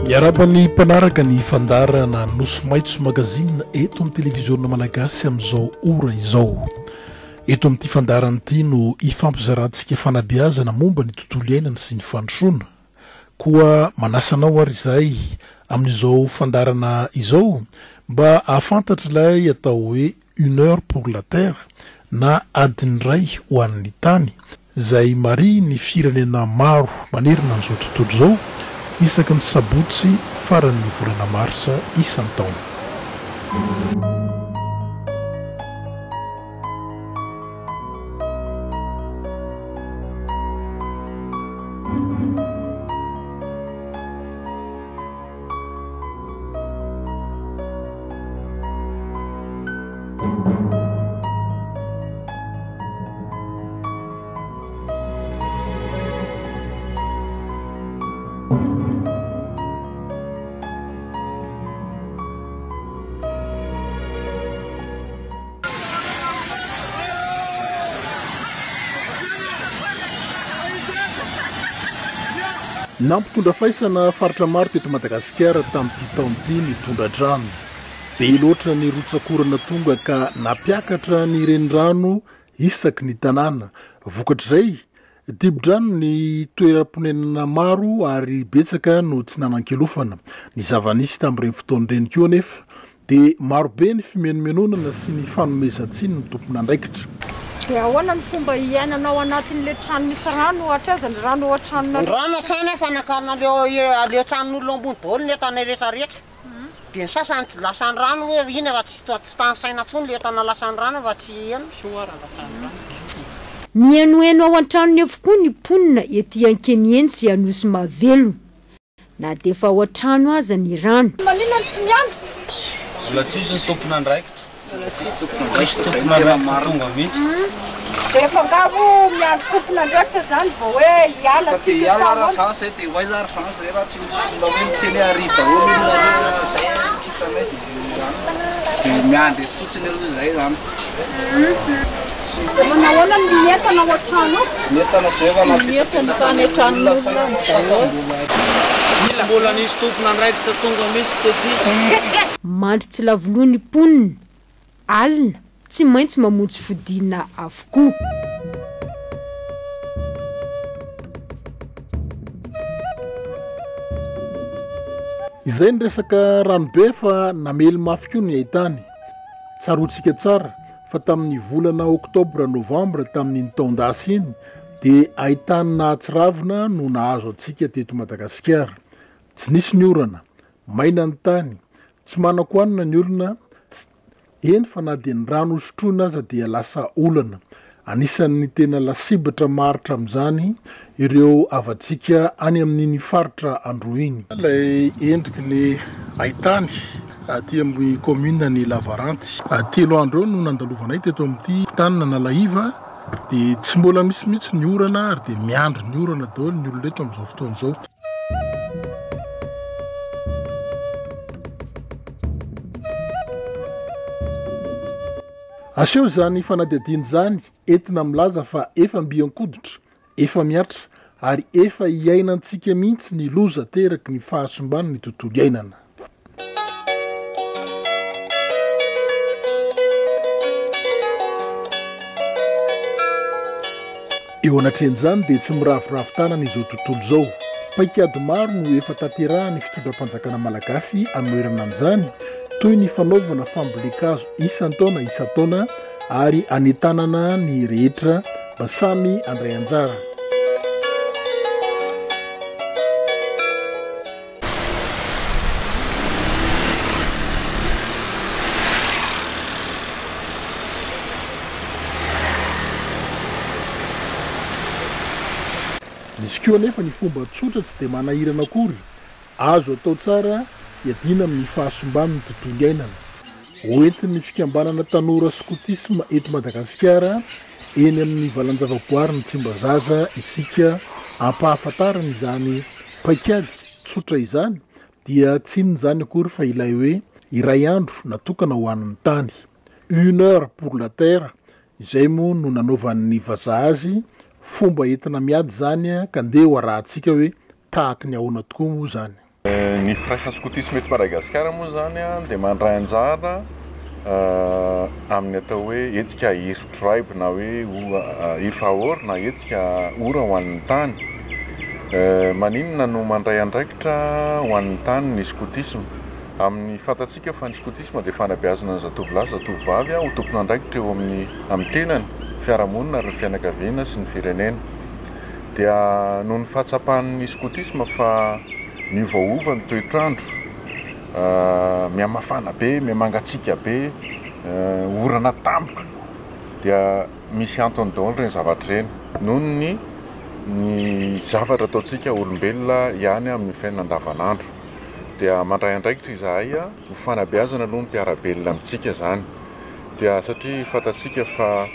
Miarahaba ny mpanaraka ny fandaharana Nosy Maitso Magazine eto amin'ny televiziona malagasy amin'izao ora izao. Eto amin'ity fandaharana ity no hifampizarantsika fanabeazana momba ny tontolo iainana sy ny fandrosoana. Koa manasa anao ary izahay amin'izao fandaharana izao mba hahafantatra ilay atao hoe Une heure pour la terre na adiny iray ho an'ny tany, izay marihin'ny firenena maro manerana an'izao tontolo izao isaky ny sabotsy faran'ny volana marsa isan-taona. Nampitondra faisana faritra maro teto Madagasikara tamin'ity taona ity ny tondra-drano. Be loatra ny rotsak'orana tonga ka nampiakatra ny renirano isaky ny tanàna. Vokatr'izay, dibo-drano ny toeram-ponenana maro ary betsaka no tsy nanan-kialofana. Ny zava-nisy tamin'ireny fotoana ireny koa anefa Dia marobe ny fimenomenonana sy ny fanomezan-tsiny ny tompon'andraikitra. Dia ahoana ny fomba hiainana ao anatin'ilay trano misy rano? Hatraiza ny rano ao an-tranonareo? Ny rano hatrany fa nakarina aleo tranon'olona ambony daholo ny entana rehetra rehetra. Dia ny sasany tsy lasan'ny rano hoe iny fa tsy tsy tanisaina intsony ilay entana lasan'ny rano fa tsy heno. Soa raha lasan'ny rano. Mihenoheno ao an-tranony avokoa ny mponina ety Ankeniheny sy Anosimahavelona. Na dia efa ao an-trano aza ny rano. Maninona no tsy miala? Mbola tsisy ny tompon'andraikitra. Mbola tsisy tompon'andraikitra tonga mihitsy. Dia efa angaha moa miandry tompon'andraikitra izany vao hoe hiala tsika sa ahoana? Ka te hiala ary zany zay dia ho aiza ary zany zay raha tsy misy olona hoe miteny hoe ary daholo ny olona rehetra zay tsy hitanay zay izany. Dia miandry eto fotsiny aloha zay zany. Dia manao ahoana ny entana ao an-trano ao? Ny entana izay efa napetsapetsaka any an-tranon'olona Tsy mbola nisy tompon'andraikitra tonga mihitsy tety. Mandry tsy lavoloha ny mponina, alina, tsy maintsy mamonjy fodiana avokoa. Izay ny resaka ranobe fa namely mafy koa ny haitany. Tsaroantsika tsara fa tamin'ny volana oktobra-novambra tamin'iny taon-dasa iny dia haitany nahatsiravina no nahazo antsika teto Madagasikara. Tsy nisy ny orana, maina ny tany, tsy manan-kohanina ny olona, tsy Eny fa na dia ny rano hosotroina aza dia lasa olana. Anisan'ny tena lasibatra maharitra amin'izany ireo havantsika any amin'iny faritra Androy iny. Ilay endriky ny haitany aty amin'ny commune ny Lavaranty. Telo andro eo no nandalovanay teto amin'ity tanana Analaiva dia tsy mbola misy mihitsy ny orana ary dia miandry ny orana daholo ny olona eto amin'izao fotoana izao. Aseho izany fanadihadiana izany entina milaza fa efa mby an-koditra, efa mihatra ary efa iainantsika mihitsy ny loza ateraky ny fahasimban'ny tontolo iainana. Eo anatrehan'izany dia tsy miraviravy tanana izao tontolo izao. Paikady maro no efa tanterahan'ny fitondram-panjakana malagasy hanoherana an'izany, toy ny fanaovana fambolen-kazo isan-taona isan-taona ary hanentanana ny rehetra mba samy handray anjara. Misy koa anefa ny fomba tsotra tsy dia manahirana akory, azo atao tsara hiadiana amin'ny fahasimban'ny tontolo iainana. Hoentin'ny fikambanana Tanora Skotisma eto Madagasikara eny amin'ny valan-javaboarin'i Tsimbazaza isika hampahafantarana izany paikady tsotra izany dia tsy inona izany akory fa ilay hoe iray andro natokana ho an'ny tany, une heure pour la terre, izay moa no nanaovan'ny vazaha azy, fomba entina miady izany ka ndeha ho arahantsika hoe tahaky ny ahoana tokoa moa izany. Ny firaisan'ny skotisma eto Madagasikara moa izany dia mandray anjara amin'ny atao hoe hetsika Earth Tribe na hoe Earth Hour na hetsika ora ho an'ny tany. Maninona no mandray andraikitra ho an'ny tany ny skotisma? Amin'ny fantatsika fa ny skotisma dia fanabeazana ny zatovolahy sy zatovovavy ho tompon'andraikitra eo amin'ny amin'ny tenany, fiarahamonina ary ny fianakaviana sy ny firenena. Dia noho ny fahatsapan'ny skotisma fa miovaova ny toetr'andro, mihamafana be, mihamangatsiaka be, orana tampoka, dia misy antony daholo ireny zavatra ireny noho ny ny zavatra ataontsika olombelona ihany amin'ny fiainana andavanandro. Dia mandray andraikitra izahay ho fanabeazana aloha ny mpiara-belona amintsika izany. Dia satria fantatsika fa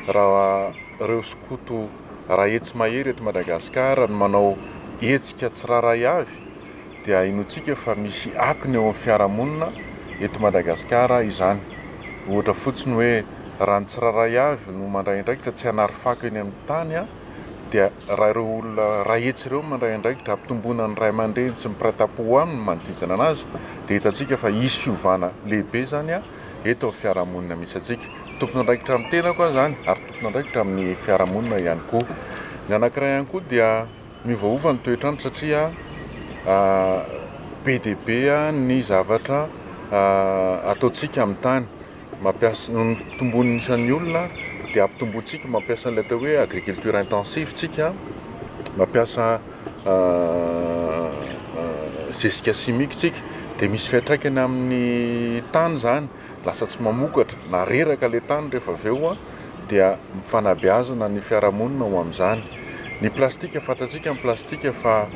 raha ireo skoto Raha etsy mahery eto Madagasikara no manao hetsika tsirairay avy dia inoantsika fa misy akony eo amin'ny fiarahamonina eto Madagasikara izany. Ohatra fotsiny hoe raha ny tsirairay avy no mandray andraikitra tsy hanary fako eny amin'ny tany dia raha ireo olona iray hetsy ireo no mandray andraikitra hampitomboana ny ray aman-dreny sy ny mpiray tampo aminy manodidina anazy dia hitantsika fa hisy fiovana lehibe izany eto amin'ny fiarahamonina misy antsika. Tompon'andraikitra amin'ny tenako aho izany ary tompon'andraikitra amin'ny fiarahamonina ihany koa. Ny anankiray ihany koa dia miovaova ny toetr'andro satria be dia be ny zavatra ataontsika amin'ny tany. Mampiasa, noho ny fitombon'ny isan'ny olona dia ampitombointsika mampiasa an'ilay atao hoe agriculture intensive tsika, mampiasa zezika simika tsika dia misy fiantraikany amin'ny tany izany, lasa tsy mamokatra na reraka ilay tany rehefa avy eo dia fanabeazana ny fiarahamonina ho amin'izany. Ny plastika, fantatsika ny plastika fa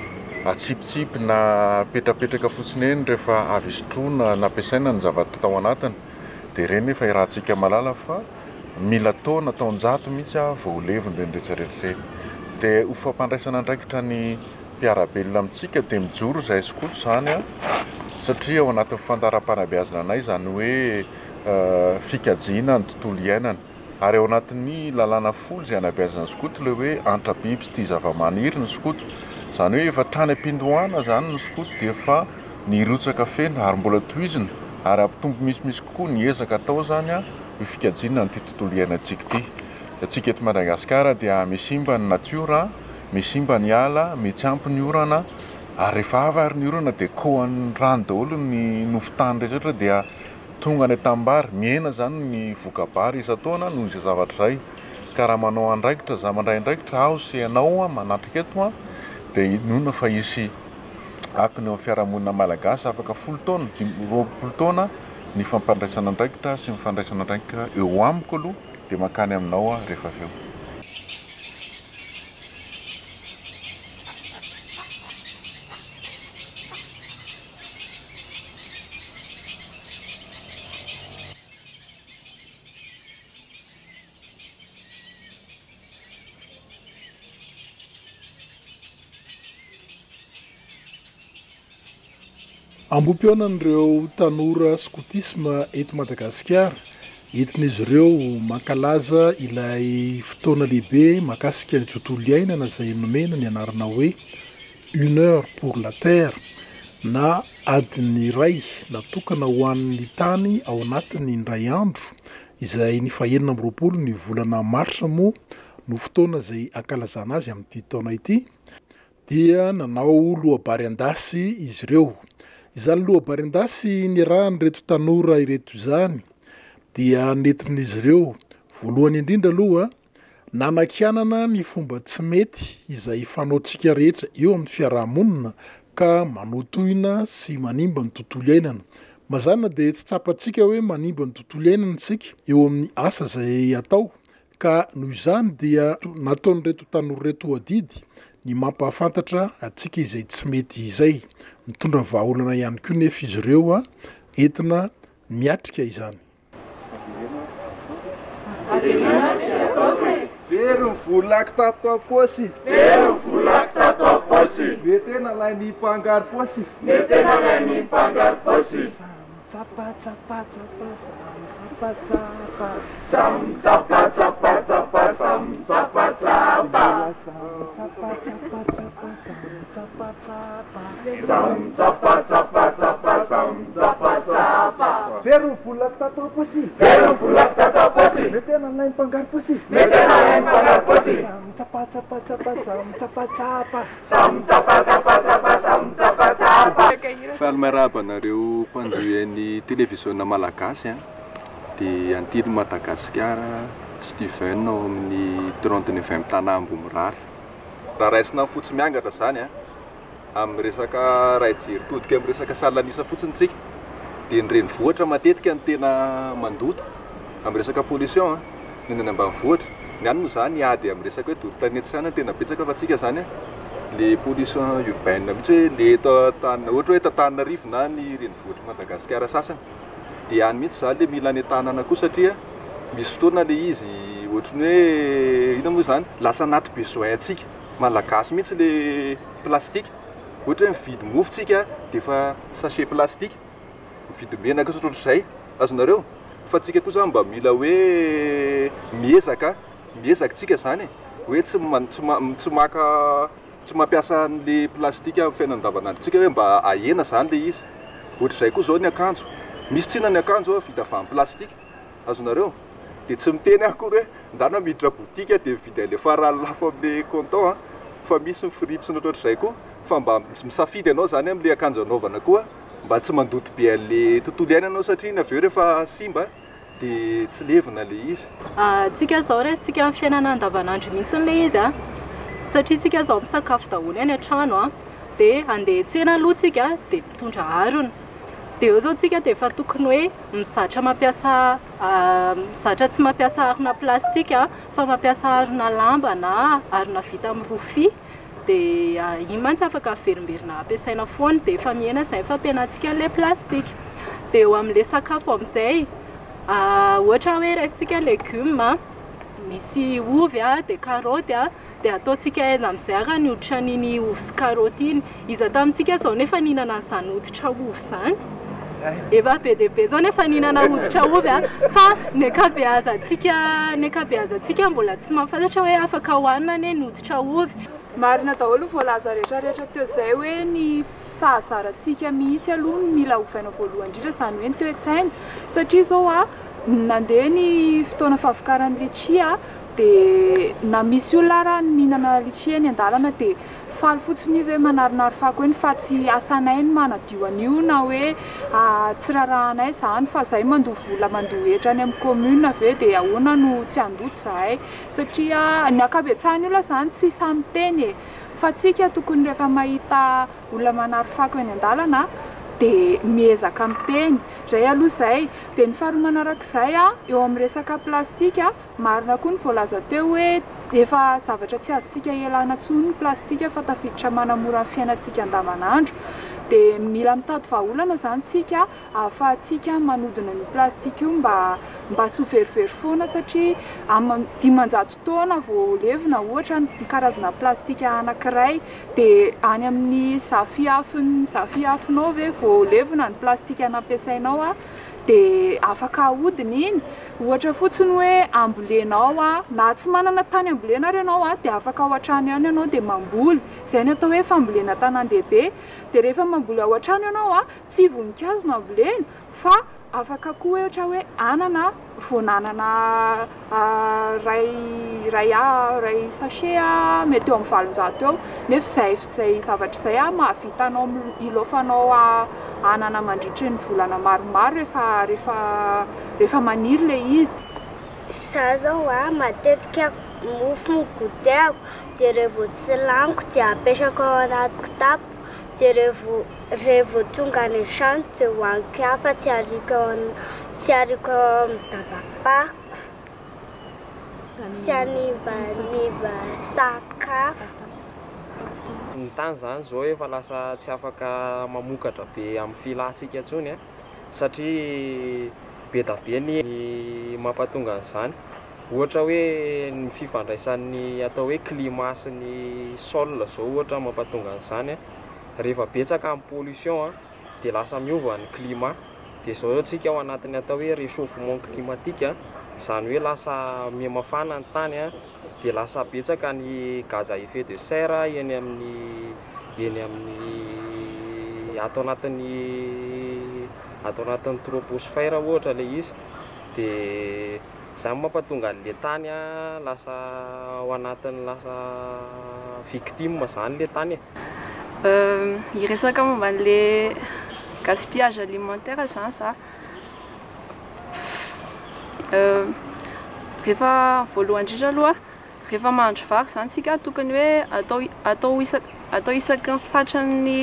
atsipitsipy na apetrapetraka fotsiny eny rehefa avy sotroina na ampiasaina ny zavatra tao anatiny dia ireny nefa iarahantsika mahalala fa mila taona, taonjato mihitsy vao ho levona ireny rehetra rehetra ireny. Dia ho fampandraisana andraikitra ny mpiara-belona amintsika dia mijoro izahay skoto izany satria ao anatin'ny fandaharam-panabeazana anay izany hoe fikajiana ny tontolo iainana. Ary ao anatin'ny lalàna folo izay anabeazana ny skoto ilay hoe antra biby sy tia zava-maniry ny skoto. Izany hoe efa hatrany am-piandohana izany ny skoto dia efa nirotsaka feno ary mbola tohizina ary hampitombo misimisy kokoa ny ezaka atao izany ho fikajiana an'ity tontolo iainantsika ity. Antsika eto Madagasikara dia misimba ny natiora, misimba ny ala, mitsy ampy ny orana ary rehefa avy ary ny orana dia kohan'ny rano daholo ny nofon-tany rehetra dia tonga any an-tanimbary, mihena izany ny voka-bary isan-taona noho izay zavatra izay. Ka raha manao andraikitra, za mandray andraikitra aho sy ianao manatrika eto dia inoana fa hisy akony eo amin'ny fiarahamonina malagasy afaka folo taona, 25 taona ny fampandraisana andraikitra sy ny fandraisana andraikitra eo amiko aloha dia mankany aminao aho rehefa avy eo. Ambohipihaonan'ireo tanora skotisma eto Madagasikara, entin'izy ireo mankalaza ilay fotoana lehibe mahakasika ny tontolo iainana izay nomena ny anarana hoe Une heure pour la terre na adiny iray natokana ho an'ny tany ao anatin'ny indray andro izay ny fahenina amby 20 ny volana marsa moa no fotoana izay ankalazana azy amin'ity taona ity dia nanao loabary an-dasy izy ireo. Izany loabary an-dasy niarahan'ireto tanora ireto izany dia nentin'izy ireo voalohany indrindra aloha nanakianana ny fomba tsy mety izay fanaontsika rehetra eo amin'ny fiaraha-monina ka manotohina sy manimba ny tontolo iainana. Mazàna dia tsy tsapantsika hoe manimba ny tontolo iainana isika eo amin'ny asa izay atao Ka noho izany dia nataon'ireto tanora ireto ho adidy ny mampahafantatra antsika izay tsy mety izay. Mitondra vahaolana ihany koa nefa izy ireo entina miatrika izany. Very ny volako tato am-paosy. Very ny volako tato am-paosy. Mety hoe nalain'ny mpangaro-paosy. Mety hoe nalain'ny mpangaro-paosy. Tsapa tsapa tsapa samy tsapa tsapa. Samy tsapa tsapa tsapa samy tsapa tsapa. Mbola samy tsapa tsapa tsapa samy. tsapa tsapa. Samy mitsapa tsapa tsapa, samy mitsapa tsapa. Very ny volako tato am-paosy. Very ny volako tato am-paosy. Mety hoe nalain'ny mpangaro paosy. Mety hoe nalain'ny mpangaro paosy. Samy mitsapa tsapa tsapa, samy mitsapa tsapa. Samy mitsapa tsapa tsapa, samy mitsapa tsapa. Faly miarahaba anareo mpanjohy ny televiziona malagasy a, dia Antily Madagasikara Steven ao amin'ny 39 Tana Ambohimirary. Raha raisina amin'ny fotsy miangatra izany a, amin'ny resaka raha hijery todika amin'ny resaka salan'isa fotsiny tsika, dia ny renivohitra matetika no tena mandoto amin'ny resaka pollution a, noho ny any ambanivohitra. Ny any moa izany ady amin'ny resaka hoe doro tanety sy any no tena betsaka fa tsika izany a, le pollution urbaine mihitsy hoe le eto Antanana, ohatra hoe eto Antananarivo na ny renivohitr'i Madagasikara sasany, dia any mihitsy izany le mila anentanana koa satria misy fotoana le izy ohatry ny hoe inona moa izany, lasa anaty besoin antsika malagasy mihitsy le plastique, ohatra hoe mividy mofo tsika dia efa sachet plastique, mividy menaka sy ohatrohatr'izay, azonareo? Fa tsika koa zany mba mila hoe miezaka, miezaka tsika zany e, hoe tsy tsy tsy maka tsy mampiasa an'le plastique amin'ny fiainana andavanandrontsika hoe mba ahena zany le izy. Ohatr'izay koa zao ny akanjo, misy tsinona ny akanjo vita avy amin'ny plastique, azonareo? Dia tsy miteny aho akory hoe ndana miditra boutique dia mividy an'le farany lafo amin'le comptant an, fa misy ny fripes ny ohatrohatr'izay koa, fa mba misafidy ianao zany amin'le akanjo anaovana koa mba tsy mandoto be an'le tontolo iainana ianao satria iny avy eo rehefa simba dia tsy levona le izy. Tsika zao raisintsika amin'ny fiainana andavanandro mihitsy ilay izy a, satria tsika zao misakafo daholo any an-trano a, dia handeha hiantsena aloha tsika dia mitondra harona, dia eo zao tsika dia efa tokony hoe mizatra mampiasa mizatra tsy mampiasa harona plastika fa mampiasa harona lamba na harona vita amin'ny rofia, dia iny mantsy afaka averimberina ampiasaina foana, dia efa mihena izay ny fampihenantsika an'ilay plastika. Dia eo amin'ilay sakafo amin'izay, ohatra hoe raisintsika legioma, misy ovy dia karaoty, dia ataontsika aiza amin'izay ary ny hoditra an'iny ovy sy karaoty iny. Iza tamintsika izao nefa nihinana an'izany hoditra ovy izany? Efa be dia be izao nefa nihinana hoditra ovy fa ny ankabeazantsika ny ankabeazantsika mbola tsy mahafantatra hoe afaka hohanina anie ny hoditra ovy. Marina daholo ny voalaza rehetra rehetra teo izay hoe ny fahazarantsika mihitsy aloha no mila ovaina voalohany indrindra izany hoe ny toe-tsaina satria izao a nandeha ny fotoana fahavokaran'ny litchi a dia na misy olona ara mihinana litchi eny an-dalana dia faly fotsiny izy hoe manarinary fako eny fa tsy asanay ny manadio an'io na hoe tsy rarahanay izany fa izahay mandoa vola mandoa hetra any amin'ny commune ve dia ahoana no tsy handoto izahay satria ny ankabetsahan'ny olona izany tsy sahy miteny e fa tsika tokony rehefa mahita olona manary fako eny an-dalana dia miezaka miteny izay aloha izay dia ny faharoa manarak'izay eo amin'ny resaka plastika Marina koa ny voalaza teo hoe efa zavatra tsy azontsika ialana intsony ny plastika fa tafiditra manamora ny fiainantsika andavanandro. Dia mila mitady vahaolana izany tsika ahafahantsika manodina an'io plastika io mba mba tsy ho verivery foana satria amin'ny 500 taona vao levona ohatra ny karazana plastika anankiray dia any amin'ny zafiafin'ny zafiafinao ve vao levona ny plastika nampiasainao dia afaka ahodina iny. Ohatra fotsiny hoe ambolenao a, na tsy manana tany ambolena ary ianao a, dia afaka ao an-trano ihany ianao dia mamboly. Izay no atao hoe fambolena an-tanàn-dehibe. Dia rehefa mamboly ao an-trano ianao a, tsy voninkazo no ambolena fa afaka koa hoe ohatra hoe anana, voan'anana iray iray iray sachet a, mety eo amin'ny 800 eo. Nefa izay izay zavatra izay a mahavita anao ilaofanao anana mandritry ny volana maromaro rehefa rehefa rehefa maniry ilay izy. Za zao a, matetika mofo no goûter-ko, dia revo tsy laniko dia apetrako ao anaty kitapo, dia revo revo tonga any an-trano dia hohaniko ihany fa tsy ariako ao tsy ariako ao amin'ny dabam-pako, tsy hanimbanimba sakafo. Ny tany izany izao efa lasa tsy afaka mamokatra be amin'ny filantsika intsony a, satria be da be ny mampatonga an'izany. Ohatra hoe ny fifandraisan'ny atao hoe climat sy ny sol izao ohatra mampatonga an'izany a. Rehefa betsaka ny pollution dia lasa miova ny climat. Dia izao izao tsika ao anatin'ny atao hoe réchauffement climatique, izany hoe lasa miha-mafana ny tany dia lasa betsaka ny gaz à effet de serre eny amin'ny eny amin'ny ato anatin'ny ato anatin'ny troposphère ohatra ilay izy dia izany mampatonga an'ilay tany lasa ao anatin'ny lasa victime izany ilay tany e. Hiresaka momba an'ilay gaspillage alimentaire izany za. Rehefa voalohany indrindra aloha, rehefa mahandro vary izany tsika tokony hoe atao atao isak- atao isaky ny fatran'ny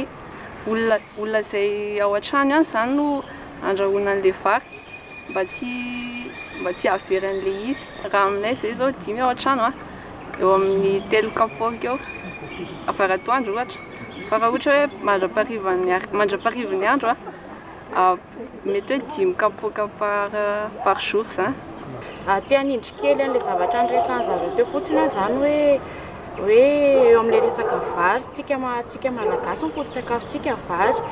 olona olona izay ao an-trano ihany izany no andrahoina an'ilay vary mba tsy mba tsy hahavery an'ilay izy. Raha aminay izay izao dimy ao an-trano a, eo amin'ny telo kapoaka eo vary atoandro ohatra, fa raha ohatra hoe mandra-paharivan'ny mandra-paharivan'ny andro a, mety hoe dimy kapoaka par par jour izany. Te hanindry kely an'ilay zavatra niresahan'ny zareo teo fotsiny aho izany hoe hoe eo amin'ilay resaka vary, tsika tsika malagasy ny foto-tsakafontsika vary,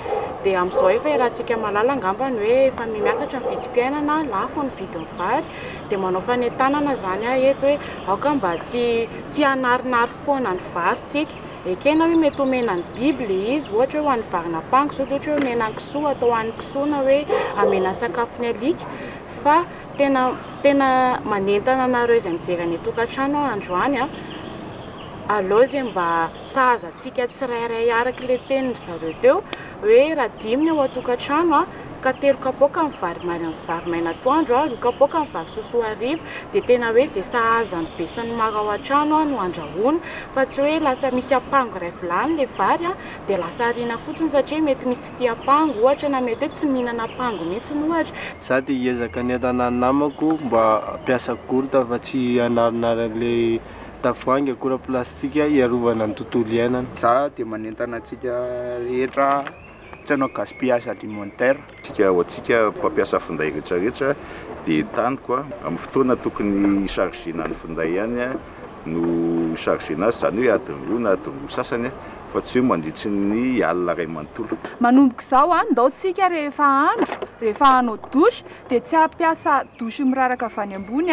dia amin'izao efa iarahantsika mahalala angamba ny hoe efa miha-miakatra ny vidim-piainana, lafo ny vidin'ny vary, dia manao fanentanana izany aho eto hoe aoka mba tsy tsy hanarinary foana ny vary tsika. Ekena hoe mety homena ny biby ilay izy, ohatra hoe ho an'ny varin'ampango izao dia ohatra hoe omena ny kisoa atao hanin'ny kisoa na hoe amena sakafon'ny alika fa tena tena manentana anareo izay mijery any an-tokantrano aho androany an, aleo izay mba sahaza antsika tsirairay araka ilay tenin-dry zareo teo hoe raha dimy ny ao an-tokantrano an, ka telo kapoaka ny vary maina vary maina atoandro an, roa kapoaka ny vary sosoa hariva dia tena hoe izay sahaza ny besinimaro ao an-trano an no andrahoina fa tsy hoe lasa misy ampango iray vilany ilay vary an dia lasa ariana fotsiny satria mety misy tsy tia ampango ohatra na mety hoe tsy mihinana ampango mihitsy ohatra. Za dia hiezaka ny entana ny namako mba hampiasa gourde fa tsy hanarinary an'ilay tavoahangy akora plastika hiarovana ny tontolo iainana. Za dia manentana antsika rehetra tsy hanao gaspillage alimentaire. Tsika ho antsika mpampiasa finday rehetra rehetra dia entaniko amin'ny fotoana tokony hi-charger-na ny finday ihany no hi-charger-na azy, izany hoe adiny roa na adiny roa sasany fa tsy hoe mandritry ny alina iray manontolo. Manomboka izao, ndao tsika rehefa handro, rehefa hanao douche dia tsy hampiasa douche miraraka avy any ambony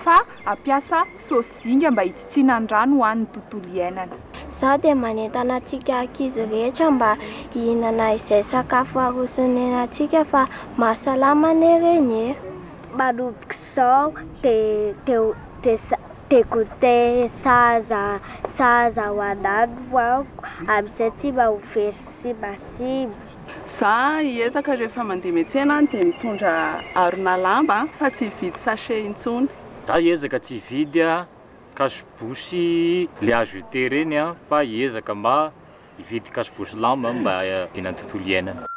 fa hampiasa saosy zinga mba hitsitsiana ny rano ho an'ny tontolo iainana. Izaho dia manentana antsika ankizy rehetra mba hihinana izay sakafo aroson'ny nenantsika fa mahasalama anie ireny e! Manomboka izao dia dia dia goûter sahaza sahaza ho anah no hohaniko amin'izay tsy mba ho very simbasimba. Za hiezaka rehefa mandeha miantsena dia mitondra harona lamba fa tsy hividy sachet intsony. Za hiezaka tsy hividy cache bouche le à jeter reny fa hiezaka mba hividy cache bouche lamba mba hiadiana ny tontolo iainana.